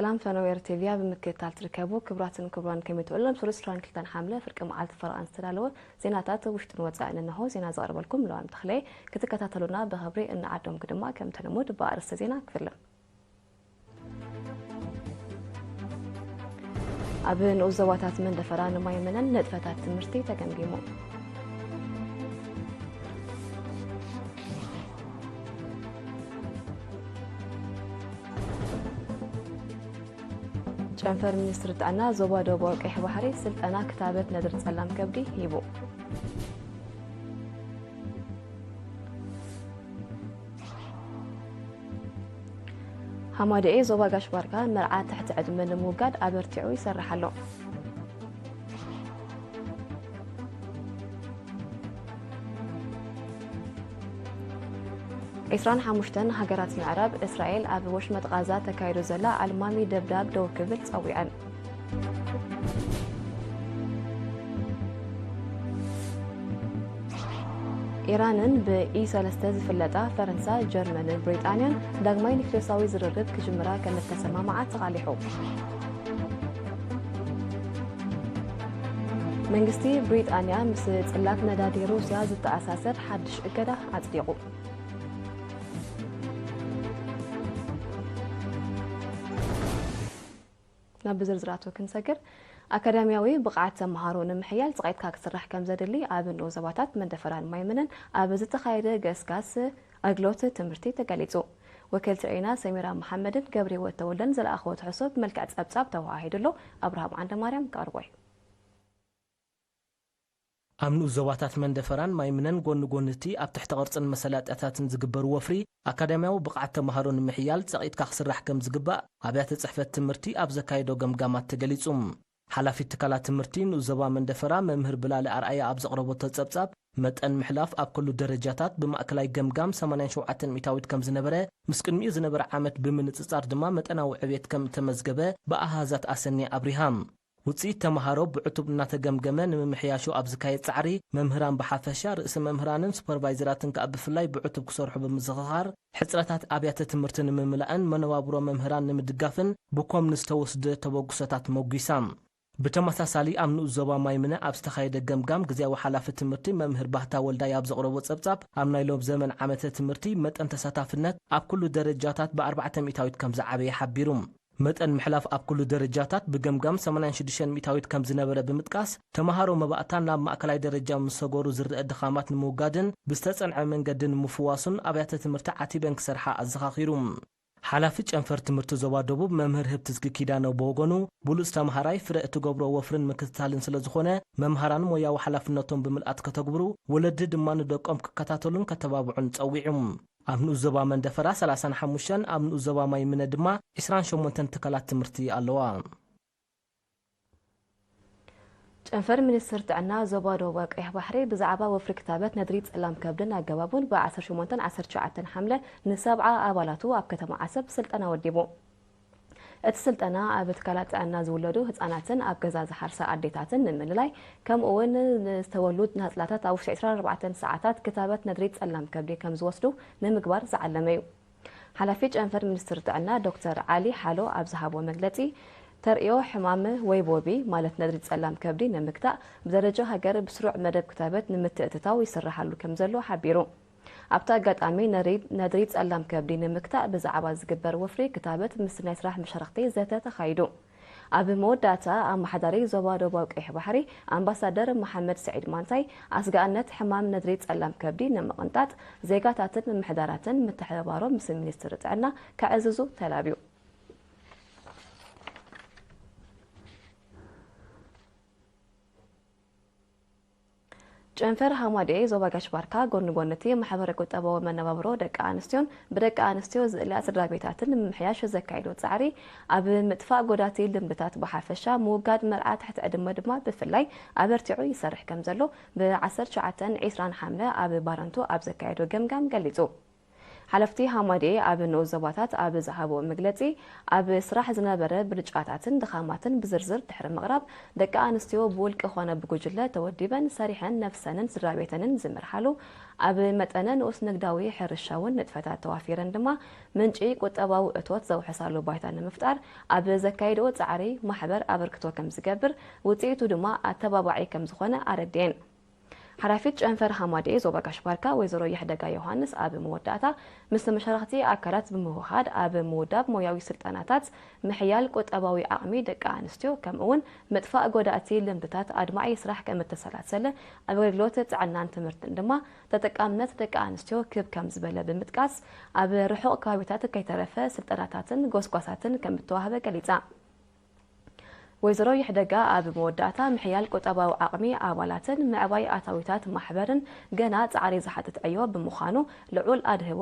ሰላም ፈነዌር ቲቪ ኣብ ምክትታል ትርከቡ ክቡራትን ክቡራን ከመይ ትውዕሉ? ኣብ ስሩዕ ዕስራን ክልተን ሓምለ ፍርቂ መዓልቲ ፈረቓን ዝተዳለወ ዜናታት ውሽጥን ወጻእን እንሆ። ዜና ዘቕርበልኩም ለዋም ተኽለ። ክትከታተሉና ብኽብሪ እንዓዶምኩ ድማ ከምቲ ልሙድ ብኣርእስተ ዜና ክፍልም። ኣብ ንኡስ ዞባታት መንደፈራ ንማይምነን ንጥፈታት ትምህርቲ ተገምጊሙ። ጨንፈር ሚኒስትሪ ጥዕና ዞባ ደቡባዊ ቀይሕ ባሕሪ ስልጠና ክታበት ነድሪ ጸላም ከብዲ ሂቡ። ሃማደኤ ዞባ ጋሽ ባርካ መርዓ ትሕቲ ዕድመ ንምውጋድ ኣበርቲዑ ይሰርሕ ኣሎ። ዒስራን ሓሙሽተን ሃገራት ምዕራብ እስራኤል ኣብ ወሽመጥ ቓዛ ተካይዶ ዘላ ኣልማሚ ደብዳብ ደው ክብል ጸዊዐን። ኢራንን ብኢ ሰለስተ ዝፍለጣ ፈረንሳ፣ ጀርመንን ብሪጣንያን ዳግማይ ኒክሌሳዊ ዝርርብ ክጅምራ ከም እተሰማምዓ ተቓሊሑ። መንግስቲ ብሪጣንያ ምስ ጽላት ነዳዲ ሩስያ ዝተኣሳሰር ሓድሽ እገዳ ኣጽዲቑ። ናብ ዝርዝራቱ ክንሰግር፣ ኣካዳሚያዊ ብቕዓት ተምሃሮ ንምሕያል ጸቒጥካ ክስራሕ ከም ዘድሊ ኣብ ንኡስ ዞባታት መንደፈራን ማይምነን ኣብ ዝተኻየደ ገስጋስ ኣገልግሎት ትምህርቲ ተገሊጹ። ወከልቲ ርኢና ሰሚራ መሓመድን ገብረ ህይወት ተወልደን ዝለኣኽዎ ትሕዝቶ ብመልክዕ ጸብጻብ ተወሃሂዱ ኣሎ። ኣብርሃም ዓንደማርያም ከቕርቦ እዩ። ኣብ ንኡስ ዞባታት መንደፈራን ማይምነን ጎኒ ጎኒ እቲ ኣብ ትሕተ ቅርጽን መሰላጥያታትን ዝግበር ወፍሪ ኣካዳሚያዊ ብቕዓት ተምሃሮ ንምሕያል ጸቒጥካ ክስራሕ ከም ዝግባእ ኣብያተ ጽሕፈት ትምህርቲ ኣብ ዘካየዶ ገምጋማት ተገሊጹ። ሓላፊት ትካላት ትምህርቲ ንኡስ ዞባ መንደፈራ መምህር ብላሊ ኣርኣያ ኣብ ዘቕረበቶ ጸብጻብ፣ መጠን ምሕላፍ ኣብ ኩሉ ደረጃታት ብማእከላይ ገምጋም ሰማንያን ሸውዓተን ሚእታዊት ከም ዝነበረ፣ ምስ ቅድሚኡ ዝነበረ ዓመት ብምንጽጻር ድማ መጠናዊ ዕብየት ከም እተመዝገበ ብኣሃዛት ኣሰንያ ኣብሪሃ። ውጽኢት ተምሃሮ ብዕቱብ እናተገምገመ ንምምሕያሹ ኣብ ዝካየድ ጻዕሪ፣ መምህራን ብሓፈሻ፣ ርእሰ መምህራንን ሱፐርቫይዘራትን ከኣ ብፍላይ ብዕቱብ ክሰርሑ ብምዝኽኻር፣ ሕጽረታት ኣብያተ ትምህርቲ ንምምላእን መነባብሮ መምህራን ንምድጋፍን ብኮም ንዝተወስደ ተበግሶታት መጒሳ። ብተመሳሳሊ፣ ኣብ ንኡስ ዞባ ማይምነ ኣብ ዝተኻየደ ገምጋም፣ ግዝያዊ ሓላፊ ትምህርቲ መምህር ባህታ ወልዳይ ኣብ ዘቕረቦ ጸብጻብ፣ ኣብ ናይ ሎም ዘመን ዓመተ ትምህርቲ መጠን ተሳታፍነት ኣብ ኩሉ ደረጃታት ብኣርባዕተ ሚእታዊት ከም ዝዓበየ ሓቢሩ። መጠን ምሕላፍ ኣብ ኩሉ ደረጃታት ብገምጋም ሰማንያን ሽዱሽተን ሚእታዊት ከም ዝነበረ ብምጥቃስ፣ ተምሃሮ መባእታ ናብ ማእከላይ ደረጃ ምስ ሰገሩ ዝረአ ድኻማት ንምውጋድን ብዝተጸንዐ መንገዲ ንምፍዋሱን ኣብያተ ትምህርቲ ዓቲበን ክሰርሓ ኣዘኻኺሩ። ሓላፊ ጨንፈር ትምህርቲ ዞባ ደቡብ መምህር ህብትዝጊ ኪዳነ ብወገኑ፣ ብሉጽ ተምሃራይ ፍረ እትገብሮ ወፍርን ምክትታልን ስለ ዝኾነ፣ መምሃራን ሞያዊ ሓላፍነቶም ብምልኣት ከተግብሩ፣ ወለዲ ድማ ንደቆም ክከታተሉን ከተባብዑን ጸዊዑ። ኣብ ንኡስ ዞባ መንደፈራ ሰላሳን ሓሙሽተን፣ ኣብ ንኡስ ዞባ ማይምነ ድማ ዒስራን ሸሞንተን ትካላት ትምህርቲ ኣለዋ። ጨንፈር ሚኒስትር ጥዕና ዞባ ደቡብ ቀይሕ ባሕሪ ብዛዕባ ወፍሪ ክታበት ነድሪ ጸላም ከብድን ኣገባቡን ብ ዓሰርተ ሸሞንተን ዓሰርተ ትሽዓተን ሓምለ ንሰብዓ ኣባላቱ ኣብ ከተማ ዓሰብ ስልጠና ወዲቡ። እቲ ስልጠና ኣብ ትካላት ጥዕና ዝውለዱ ህጻናትን ኣብ ገዛ ዝሓርሳ ኣዴታትን ንምልላይ፣ ከምኡ እውን ንዝተወልዱ ናጽላታት ኣብ ውሽጢ ዕስራን ኣርባዕተን ሰዓታት ክታበት ነድሪ ጸላም ከብዲ ከም ዝወስዱ ንምግባር ዝዓለመ እዩ። ሓላፊ ጨንፈር ሚኒስትሪ ጥዕና ዶክተር ዓሊ ሓሎ ኣብ ዝሃቦ መግለጺ፣ ተርእዮ ሕማም ወይ ቦቢ፣ ማለት ነድሪ ጸላም ከብዲ ንምግታእ ብደረጃ ሃገር ብስሩዕ መደብ ክታበት ንምትእትታው ይስራሓሉ ከም ዘሎ ሓቢሩ። ኣብቲ ኣጋጣሚ፣ ነሪ-፣ ነድሪ ጸላም ከብዲ ንምግታእ ብዛዕባ ዝግበር ወፍሪ ክታበት ምስ ናይ ስራሕ መሻርኽቲ ዘተ ተኻይዱ። ኣብ መወዳእታ፣ ኣመሓዳሪ ዞባ ደቡባዊ ቀይሕ ባሕሪ ኣምባሳደር መሓመድ ስዒድ ማንታይ፣ ኣስጋእነት ሕማም ነድሪ ጸላም ከብዲ ንምቕንጣጥ ዜጋታትን ምምሕዳራትን ምትሕብባሮም ምስ ሚኒስትሪ ጥዕና ከዕዝዙ ተላብዩ። ጨንፈር ሃማደኤ ዞባ ጋሽ ባርካ ጎኒ ጎኒ እቲ ማሕበረ ቁጠባዊ መነባብሮ ደቂ ኣንስትዮን ብደቂ ኣንስትዮ ዝእለያ ስድራ ቤታትን ንምምሕያሽ ዘካየዶ ጻዕሪ፣ ኣብ ምጥፋእ ጎዳቲ ልምድታት ብሓፈሻ፣ ምውጋድ መርዓ ትሕቲ ዕድመ ድማ ብፍላይ ኣበርቲዑ ይሰርሕ ከም ዘሎ ብ ዓሰርተ ትሽዓተን ዒስራን ሓምለ ኣብ ባረንቱ ኣብ ዘካየዶ ገምጋም ገሊጹ። ሓለፍቲ ሃማዴ ኣብ ንኡስ ዞባታት ኣብ ዝሃብዎ መግለጺ፣ ኣብ ስራሕ ዝነበረ ብልጫታትን ድኻማትን ብዝርዝር ድሕሪ ምቕራብ፣ ደቂ ኣንስትዮ ብውልቂ ኾነ ብጉጅለ ተወዲበን ሰሪሐን ነብሰንን ስድራ ቤተንን ዝመርሓሉ፣ ኣብ መጠነ ንኡስ ንግዳዊ ሕርሻ እውን ንጥፈታት ተዋፊረን ድማ ምንጪ ቁጠባዊ እቶት ዘውሕሳሉ ባይታ ንምፍጣር ኣብ ዘካየድኦ ጻዕሪ ማሕበር ኣበርክቶ ከም ዝገብር፣ ውጽኢቱ ድማ ኣተባባዒ ከም ዝኾነ ኣረድኤን። ሓላፊት ጨንፈር ሃማዴ ዞባ ጋሽ ባርካ ወይዘሮ ይሕደጋ ዮሃንስ ኣብ መወዳእታ፣ ምስ ተመሻረኽቲ ኣካላት ብምውሃድ ኣብ ምውዳብ ሞያዊ ስልጠናታት፣ ምሕያል ቁጠባዊ ዓቕሚ ደቂ ኣንስትዮ፣ ከምኡ እውን ምጥፋእ ጎዳእቲ ልምድታት ኣድማዒ ስራሕ ከም እተሰላሰለ፣ ኣብ ኣገልግሎት ጥዕናን ትምህርትን ድማ ተጠቃምነት ደቂ ኣንስትዮ ክብ ከም ዝበለ ብምጥቃስ፣ ኣብ ርሑቕ ከባቢታት ከይተረፈ ስልጠናታትን ጎስጓሳትን ከም እተዋህበ ገሊጻ። ወይዘሮ ይሕደጋ ኣብ መወዳእታ፣ ምሕያል ቁጠባዊ ዓቕሚ ኣባላትን ምዕባይ ኣታዊታት ማሕበርን ገና ጻዕሪ ዝሓትት ዕዮ ብምዃኑ፣ ልዑል ኣድህቦ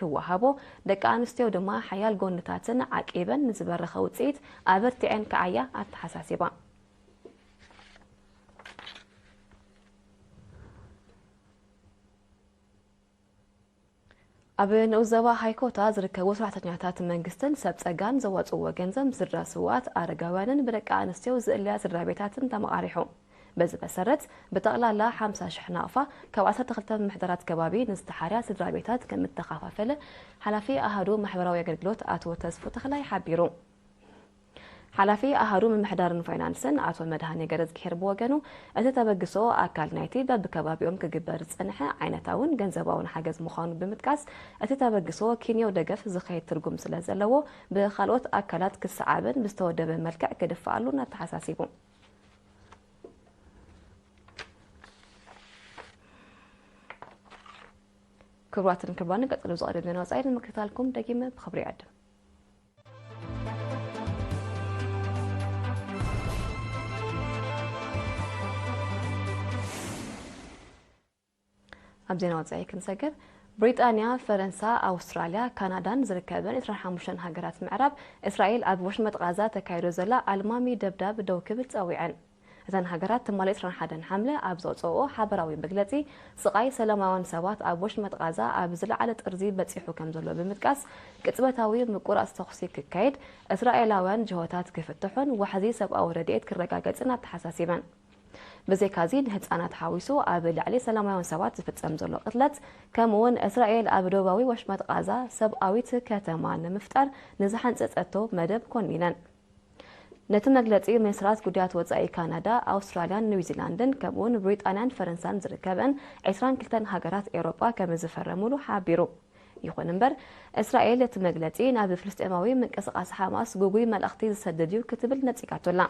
ክወሃቦ፣ ደቂ ኣንስትዮ ድማ ሓያል ጎንታትን ዓቂበን ንዝበረኸ ውጽኢት ኣበርቲዐን ክዓያ ኣተሓሳሲባ። ኣብ ንኡስ ዞባ ሃይኮታ ዝርከቡ ሰራሕተኛታት መንግስትን ሰብ ጸጋን ዘዋጽእዎ ገንዘብ ምስ ስድራ ስውኣት ኣረጋውያንን ብደቂ ኣንስትዮ ዝእለያ ስድራ ቤታትን ተመቓሪሑ። በዚ መሰረት፣ ብጠቕላላ ሓምሳ ሽሕ ናቕፋ ካብ ዓሰርተ ክልተ ምምሕዳራት ከባቢ ንዝተሓርያ ስድራ ቤታት ከም እተኸፋፈለ ሓላፊ ኣሃዱ ማሕበራዊ ኣገልግሎት ኣቶ ተስፉ ተኽላይ ሓቢሩ። ሓላፊ ኣሃዱ ምምሕዳርን ፋይናንስን ኣቶ መድሃኔ ገረዝግሄር ብወገኑ፣ እቲ ተበግሶ ኣካል ናይቲ በብከባቢኦም ክግበር ዝጸንሐ ዓይነታውን ገንዘባውን ሓገዝ ምዃኑ ብምጥቃስ፣ እቲ ተበግሶ ኪንዮ ደገፍ ዝኸይድ ትርጉም ስለ ዘለዎ፣ ብኻልኦት ኣካላት ክሰዓብን ብዝተወደበ መልክዕ ክድፋኣሉን ኣተሓሳሲቡ። ክቡራትን ክቡራንን፣ ቀጺሉ ዝቐርብ ዜና ወጻኢ ንምክትታልኩም ደጊመ ብኽብሪ ይዕድም። ኣብ ዜና ወጻኢ ክንሰግር፣ ብሪጣንያ፣ ፈረንሳ፣ ኣውስትራልያ፣ ካናዳን ዝርከበን ዕስራን ሓሙሽተን ሃገራት ምዕራብ፣ እስራኤል ኣብ ወሽመጥ ቓዛ ተካይዶ ዘላ ኣልማሚ ደብዳብ ደው ክብል ጸዊዐን። እተን ሃገራት ትማሊ ዕስራን ሓደን ሓምለ ኣብ ዘውጽኦ ሓበራዊ መግለጺ፣ ስቓይ ሰላማውያን ሰባት ኣብ ወሽመጥ ቓዛ ኣብ ዝለዓለ ጥርዚ በጺሑ ከም ዘሎ ብምጥቃስ፣ ቅጽበታዊ ምቁራጽ ተኹሲ ክካየድ፣ እስራኤላውያን ጅሆታት ክፍትሑን ዋሕዚ ሰብኣዊ ረድኤት ክረጋገጽን ኣተሓሳሲበን። ብዘይካዚ፣ ንህጻናት ሓዊሱ ኣብ ልዕሊ ሰላማውያን ሰባት ዝፍጸም ዘሎ ቅትለት፣ ከምኡ'ውን እስራኤል ኣብ ደቡባዊ ወሽመጥ ቓዛ ሰብኣዊት ከተማ ንምፍጣር ንዝሓንጸጸቶ መደብ ኮኒነን። ነቲ መግለጺ ሚኒስትራት ጉዳያት ወጻኢ ካናዳ፣ ኣውስትራልያን ኒውዚላንድን ከምኡ'ውን ብሪጣንያን ፈረንሳን ዝርከበን ዕስራን ክልተን ሃገራት ኤውሮጳ ከም ዝፈረሙሉ ሓቢሩ። ይኹን እምበር፣ እስራኤል እቲ መግለጺ ናብ ፍልስጤማዊ ምንቅስቓስ ሓማስ ግጉይ መልእኽቲ ዝሰድድ እዩ ክትብል ነጺጋቶ ኣላ።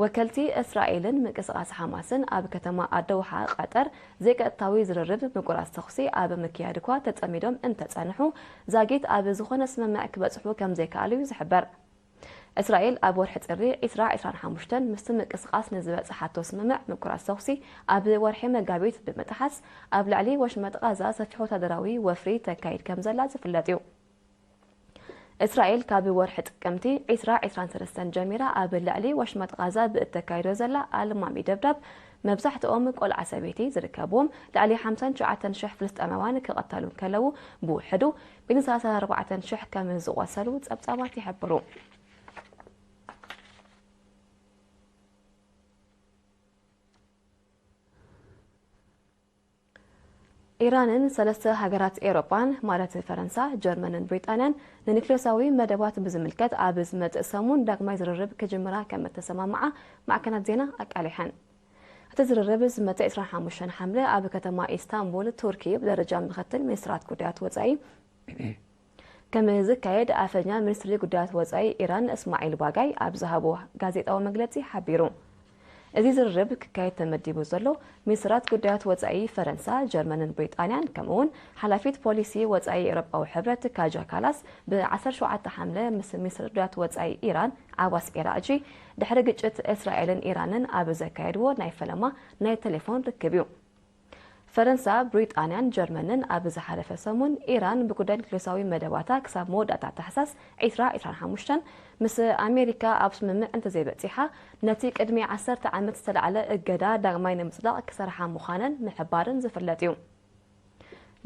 ወከልቲ እስራኤልን ምንቅስቓስ ሓማስን ኣብ ከተማ ኣደውሓ ቀጠር ዘይቀጥታዊ ዝርርብ ምቁራጽ ተኹሲ ኣብ ምክያድ እኳ ተጸሚዶም እንተጸንሑ፣ ዛጊት ኣብ ዝኾነ ስምምዕ ክበጽሑ ከም ዘይከኣሉ እዩ ዝሕበር። እስራኤል ኣብ ወርሒ ጥሪ ዕስራ ዕስራን ሓሙሽተን ምስቲ ምንቅስቓስ ንዝበጽሓቶ ስምምዕ ምቁራጽ ተኹሲ ኣብ ወርሒ መጋቢት ብምጥሓስ ኣብ ልዕሊ ወሽመጥ ቓዛ ሰፊሕ ወታደራዊ ወፍሪ ተካይድ ከም ዘላ ዝፍለጥ እዩ። እስራኤል ካብ ወርሒ ጥቅምቲ ዕስራ ዕስራን ሰለስተን ጀሚራ ኣብ ልዕሊ ወሽመጥ ቓዛ ብእተካይዶ ዘላ ኣልማሚ ደብዳብ መብዛሕትኦም ቆልዓ ሰበይቲ ዝርከብዎም ልዕሊ ሓምሳን ትሽዓተን ሽሕ ፍልስጤማውያን ክቐተሉ እንከለዉ ብውሕዱ ሚእትን ሰላሳን ኣርባዕተን ሽሕ ከም ዝቖሰሉ ጸብጻባት ይሕብሩ። ኢራንን ሰለስተ ሃገራት ኤውሮጳን ማለት ፈረንሳ፣ ጀርመንን ብሪጣንያን ንኒክሌሳዊ መደባት ብዝምልከት ኣብ ዝመጽእ ሰሙን ዳግማይ ዝርርብ ክጅምራ ከም እተሰማምዓ ማዕከናት ዜና ኣቃሊሐን። እቲ ዝርርብ ዝመጽእ ዕስራን ሓሙሽተን ሓምለ ኣብ ከተማ ኢስታንቡል ቱርኪ ብደረጃ ምክትል ሚኒስትራት ጉዳያት ወጻኢ ከም ዝካየድ ኣፈኛ ሚኒስትሪ ጉዳያት ወጻኢ ኢራን እስማዒል ባጋይ ኣብ ዝሃቦ ጋዜጣዊ መግለጺ ሓቢሩ። እዚ ዝርርብ ክካየድ ተመዲቡ ዘሎ ሚኒስትራት ጉዳያት ወጻኢ ፈረንሳ፣ ጀርመንን ብሪጣንያን ከምኡውን ሓላፊት ፖሊሲ ወጻኢ ኤውሮጳዊ ሕብረት ካጃ ካላስ ብ ዓሰርተ ሸውዓተ ሓምለ ምስ ሚኒስትር ጉዳያት ወጻኢ ኢራን ዓባስ ኤራእጂ ድሕሪ ግጭት እስራኤልን ኢራንን ኣብ ዘካየድዎ ናይ ፈለማ ናይ ቴሌፎን ርክብ እዩ። ፈረንሳ፣ ብሪጣንያን ጀርመንን ኣብ ዝሓለፈ ሰሙን ኢራን ብጉዳይ ኒክሌሳዊ መደባታ ክሳብ መወዳእታ ታሕሳስ ዕስራ ዕስራን ሓሙሽተን ምስ ኣሜሪካ ኣብ ስምምዕ እንተዘይበጺሓ ነቲ ቅድሚ ዓሰርተ ዓመት ዝተላዕለ እገዳ ዳግማይ ንምጽዳቕ ክሰርሓ ምዃነን ምሕባርን ዝፍለጥ እዩ።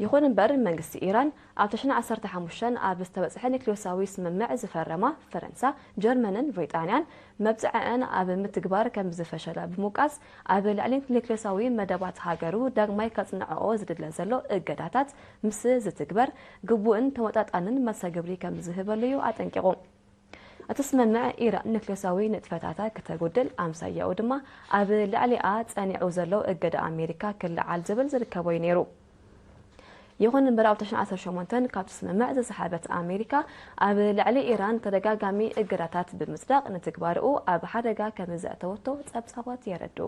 ይኹን እምበር፣ መንግስቲ ኢራን ኣብ ተሽዓን ዓሰርተ ሓሙሽተን ኣብ ዝተበጽሐ ኒክሌሳዊ ስምምዕ ዝፈረማ ፈረንሳ፣ ጀርመንን ብሪጣንያን፣ መብጽዐአን ኣብ ምትግባር ከም ዝፈሸላ ብምውቃስ፣ ኣብ ልዕሊ ኒክሌሳዊ መደባት ሃገሩ ዳግማይ ከጽንዕኦ ዝድለ ዘሎ እገዳታት ምስ ዝትግበር፣ ግቡእን ተመጣጣንን መልሰ ግብሪ ከም ዝህበሉ እዩ ኣጠንቂቑ። እቲ ስምምዕ፣ ኢራን ኒክሌሳዊ ንጥፈታታ ክተጉድል፣ ኣምሳያኡ ድማ ኣብ ልዕሊኣ ጸኒዑ ዘሎ እገዳ ኣሜሪካ ክለዓል ዝብል ዝርከቦ እዩ ነይሩ። ይኹን እምበር፣ ኣብ ተሽዓን ዓሰርተ ሸሞንተን ካብቲ ስምምዕ ዝሰሓበት ኣሜሪካ፣ ኣብ ልዕሊ ኢራን ተደጋጋሚ እገዳታት ብምጽዳቕ፣ ንትግባርኡ ኣብ ሓደጋ ከም ዘእተወቶ ጸብጻባት የረድኡ።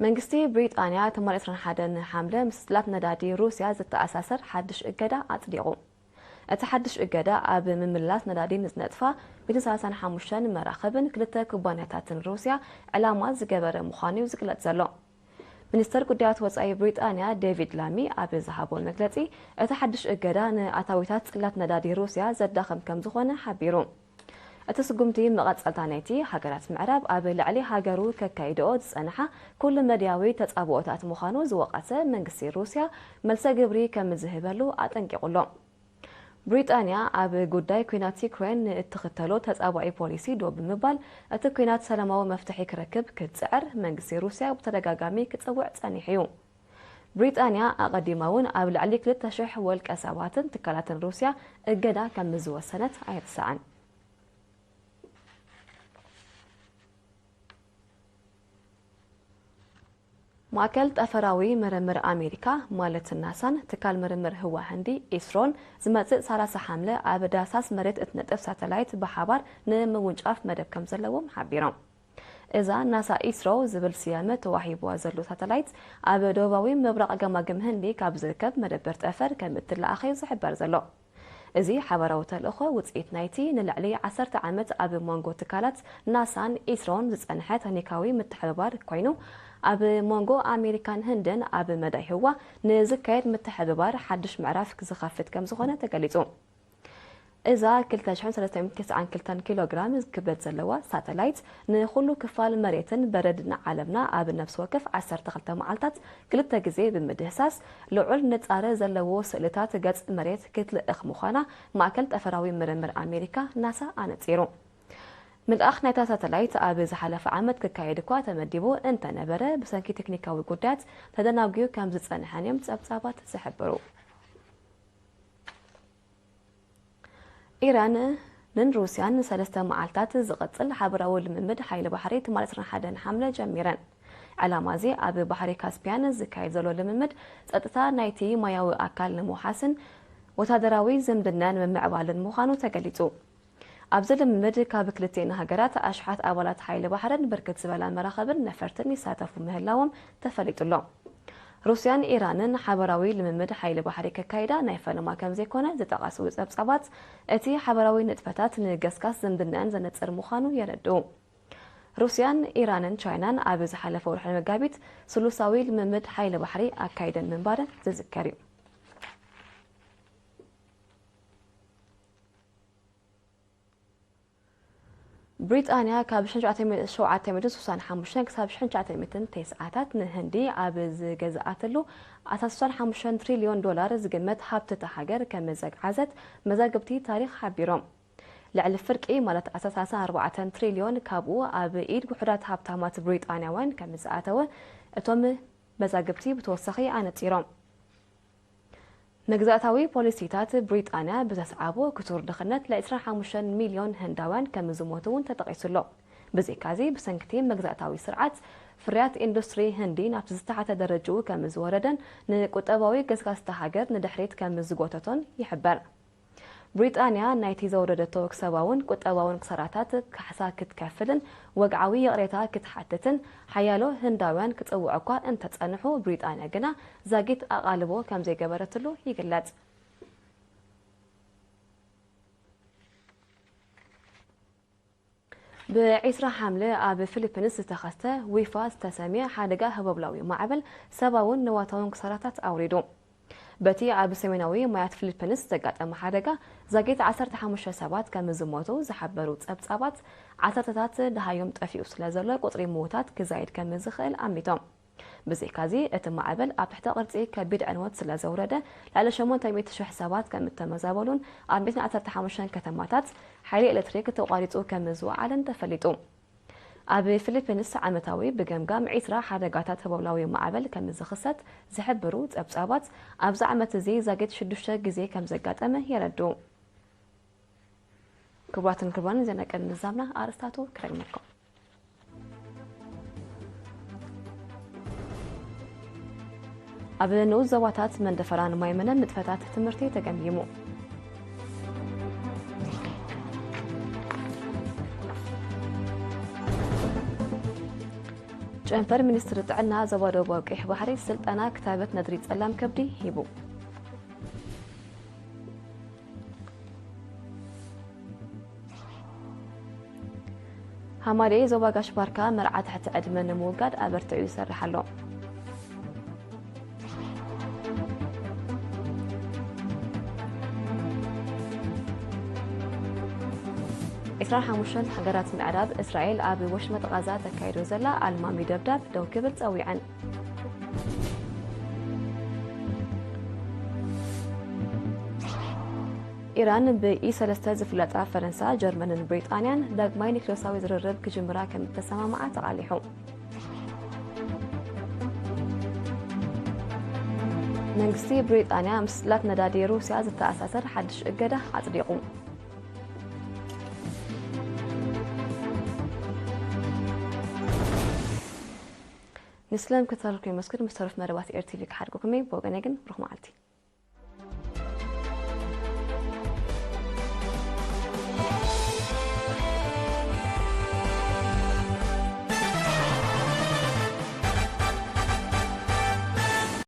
መንግስቲ ብሪጣንያ፣ ትማሊ ዕስራን ሓደን ሓምለ፣ ምስ ጽላት ነዳዲ ሩስያ ዝተኣሳሰር ሓድሽ እገዳ ኣጽዲቑ። እቲ ሓድሽ እገዳ፣ ኣብ ምምላስ ነዳዲ ንዝነጥፋ ሚእትን ሰላሳን ሓሙሽተን መራኽብን ክልተ ኩባንያታትን ሩስያ ዕላማ ዝገበረ ምዃኑ እዩ ዝግለጽ ዘሎ። ሚኒስተር ጉዳያት ወጻኢ ብሪጣንያ፣ ዴቪድ ላሚ፣ ኣብ ዝሃቦ መግለጺ፣ እቲ ሓድሽ እገዳ ንኣታዊታት ጽላት ነዳዲ ሩስያ ዘዳኽም ከም ዝኾነ ሓቢሩ። እቲ ስጉምቲ፣ መቐጸልታ ናይቲ ሃገራት ምዕራብ ኣብ ልዕሊ ሃገሩ ከካይድኦ ዝጸንሓ ኩሉ መድያዊ ተጻብኦታት ምዃኑ ዝወቐሰ መንግስቲ ሩስያ፣ መልሰ ግብሪ ከም ዝህበሉ ኣጠንቂቑ ኣሎ። ብሪጣንያ ኣብ ጉዳይ ኲናት ዩክሬን ንእትኽተሎ ተጻባኢ ፖሊሲ ደው ብምባል፣ እቲ ኲናት ሰላማዊ መፍትሒ ክረክብ ክትጽዕር መንግስቲ ሩስያ ብተደጋጋሚ ክጽውዕ ጸኒሑ እዩ። ብሪጣንያ ኣቐዲማ እውን ኣብ ልዕሊ ክልተ ሽሕ ወልቀ ሰባትን ትካላትን ሩስያ እገዳ ከም ዝወሰነት ኣይርሳዕን። ማእከል ጠፈራዊ ምርምር ኣሜሪካ፣ ማለት ናሳን ትካል ምርምር ህዋ ህንዲ፣ ኢስሮን፣ ዝመጽእ ሰላሳ ሓምለ ኣብ ዳህሳስ መሬት እትነጥፍ ሳተላይት ብሓባር ንምውንጫፍ መደብ ከም ዘለዎም ሓቢሮም። እዛ ናሳ ኢስሮ ዝብል ስያመ ተዋሂብዋ ዘሎ ሳተላይት፣ ኣብ ደቡባዊ ምብራቕ ገማግም ህንዲ ካብ ዝርከብ መደበር ጠፈር ከም እትለኣኽ እዩ ዝሕበር ዘሎ። እዚ ሓባራዊ ተልእኾ፣ ውጽኢት ናይቲ ንልዕሊ ዓሰርተ ዓመት ኣብ መንጎ ትካላት ናሳን ኢስሮን ዝጸንሐ ተክኒካዊ ምትሕብባር ኮይኑ፣ ኣብ መንጎ ኣሜሪካን ህንድን ኣብ መዳይ ህዋ ንዝካየድ ምትሕብባር ሓድሽ ምዕራፍ ዝኸፍት ከም ዝኾነ ተገሊጹ። እዛ ክልተ ሽሕን ሰለስተ ሚእትን ተስዓን ክልተን ኪሎ ግራም ክብደት ዘለዋ ሳተላይት፣ ንኹሉ ክፋል መሬትን በረድን ዓለምና ኣብ ነፍሲ ወከፍ ዓሰርተ ክልተ መዓልታት ክልተ ግዜ ብምድህሳስ፣ ልዑል ንጻረ ዘለዎ ስእልታት ገጽ መሬት ክትልእኽ ምዃና ማእከል ጠፈራዊ ምርምር ኣሜሪካ፣ ናሳ፣ ኣነጺሩ። ምልኣኽ ናይታ ሳተላይት ኣብ ዝሓለፈ ዓመት ክካየድ እኳ ተመዲቡ እንተነበረ፣ ብሰንኪ ቴክኒካዊ ጉዳያት ተደናጒዩ ከም ዝጸንሐን እዮም ጸብጻባት ዝሕብሩ። ኢራንን ሩስያን ንሰለስተ መዓልታት ዝቕጽል ሓበራዊ ልምምድ ሓይሊ ባሕሪ ትማሊ ዕስራን ሓደን ሓምለ ጀሚረን። ዕላማ እዚ ኣብ ባሕሪ ካስፒያን ዝካየድ ዘሎ ልምምድ፣ ጸጥታ ናይቲ ማያዊ ኣካል ንምውሓስን ወታደራዊ ዝምድናን ንምምዕባልን ምዃኑ ተገሊጹ። ኣብዚ ልምምድ፣ ካብ ክልቲኤን ሃገራት ኣሽሓት ኣባላት ሓይሊ ባሕርን ብርክት ዝበላ መራኽብን ነፈርትን ይሳተፉ ምህላዎም ተፈሊጡ ኣሎ። ሩስያን ኢራንን ሓበራዊ ልምምድ ሓይሊ ባሕሪ ከካይዳ ናይ ፈለማ ከም ዘይኮነ ዝጠቐሱ ጸብጻባት፣ እቲ ሓበራዊ ንጥፈታት ንገስጋስ ዝምድናኣን ዘነጽር ምዃኑ የረድኡ። ሩስያን ኢራንን ቻይናን ኣብ ዝሓለፈ ወርሒ መጋቢት ስሉሳዊ ልምምድ ሓይሊ ባሕሪ ኣካይደን ምንባረን ዝዝከር እዩ። ብሪጣንያ ካብ ሽሕን ትሽዓተ ሚእትን ሽውዓተ ሚእትን ስሳን ሓሙሽተን ክሳብ ሽሕን ትሽዓተ ሚእትን ተስዓታት ንህንዲ ኣብ ዝገዝኣትሉ፣ ኣስታት ስሳን ሓሙሽተን ትሪልዮን ዶላር ዝግመት ሃብቲ እታ ሃገር ከም ዘግዓዘት መዛግብቲ ታሪኽ ሓቢሮም። ልዕሊ ፍርቂ፣ ማለት ኣስታት ሰላሳን ኣርባዕተን ትሪልዮን፣ ካብኡ ኣብ ኢድ ውሑዳት ሃብታማት ብሪጣንያውያን ከም ዝኣተወ እቶም መዛግብቲ ብተወሳኺ ኣነጺሮም። መግዛእታዊ ፖሊሲታት ብሪጣንያ ብዘስዓቦ ክቱር ድኽነት፣ ለ ዕስራን ሓሙሽተን ሚልዮን ህንዳውያን ከም ዝሞቱ እውን ተጠቒሱ ኣሎ። ብዘይካዚ፣ ብሰንኪ እቲ መግዛእታዊ ስርዓት፣ ፍርያት ኢንዱስትሪ ህንዲ ናብቲ ዝተሓተ ደረጅኡ ከም ዝወረደን ንቁጠባዊ ገስጋስታ ሃገር ንድሕሪት ከም ዝጎተቶን ይሕበር። ብሪጣንያ ናይቲ ዘውረደቶ ክሰባውን ቁጠባውን ክሳራታት ካሕሳ ክትከፍልን ወግዓዊ ይቕሬታ ክትሓትትን ሓያሎ ህንዳውያን ክጽውዑ እኳ እንተጸንሑ፣ ብሪጣንያ ግና ዛጊት ኣቓልቦ ከም ዘይገበረትሉ ይግለጽ። ብዒስራ ሓምለ ኣብ ፊሊፒንስ ዝተኸስተ ዊፋ ዝተሰምየ ሓደጋ ህቦብላዊ ማዕበል ሰብኣውን ንዋታውን ክሳራታት ኣውሪዱ። በቲ ኣብ ሰሜናዊ ማያት ፊሊፒንስ ዘጋጠመ ሓደጋ ዛጊት ዓሰርተ ሓሙሽተ ሰባት ከም ዝሞቱ ዝሓበሩ ጸብጻባት፣ ዓሰርተታት ደሃዮም ጠፊኡ ስለ ዘሎ ቁጽሪ ምዉታት ክዛይድ ከም ዝኽእል ኣሚቶም። ብዘይካዚ፣ እቲ ማዕበል ኣብ ትሕተ ቅርጺ ከቢድ ዕንወት ስለ ዘውረደ፣ ልዕሊ ሸሞንተ ሚእቲ ሽሕ ሰባት ከም እተመዛበሉን ኣብ ሚእትን ዓሰርተ ሓሙሽተን ከተማታት ሓይሊ ኤሌክትሪክ ተቋሪጹ ከም ዝወዓለን ተፈሊጡ። ኣብ ፊሊፒንስ ዓመታዊ ብገምጋም ዒስራ ሓደጋታት ህቦብላዊ ማዕበል ከም ዝኽሰት ዝሕብሩ ጸብጻባት፣ ኣብዚ ዓመት እዚ ዛጊት ሽዱሽተ ግዜ ከም ዘጋጠመ የረድኡ። ክቡራትን ክቡራን፣ ዜና ቅድሚ ምዛምና ኣርእስታቱ ክደግመልኩም። ኣብ ንኡስ ዞባታት መንደፈራን ማይመነን ንጥፈታት ትምህርቲ ተገምጊሙ። ጨንፈር ሚኒስትሪ ጥዕና ዞባ ደቡባዊ ቀይሕ ባሕሪ ስልጠና ክታበት ነድሪ ጸላም ከብዲ ሂቡ። ሃማደኤ ዞባ ጋሽ ባርካ መርዓ ትሕቲ ዕድመ ንምውጋድ ኣበርቲዑ ይሰርሕ ኣሎ። ዒስራን ሓሙሽተን ሃገራት ምዕራብ እስራኤል ኣብ ወሽመጥ ቓዛ ተካይዶ ዘላ ኣልማሚ ደብዳብ ደው ክብል ጸዊዐን። ኢራን ብኢ ሰለስተ ዝፍለጣ ፈረንሳ፣ ጀርመንን ብሪጣንያን ዳግማይ ኒክሌሳዊ ዝርርብ ክጅምራ ከም እተሰማምዓ ተቓሊሑ። መንግስቲ ብሪጣንያ ምስ ጽላት ነዳዲ ሩስያ ዝተኣሳሰር ሓድሽ እገዳ ኣጽዲቑ። ንስለም ክተረልኩ ይመስክር ምስ ተረፍ መደባት ኤር ቲቪ ክሓድጉኩም እየ። ብወገነይ ግን ብሩኽ መዓልቲ።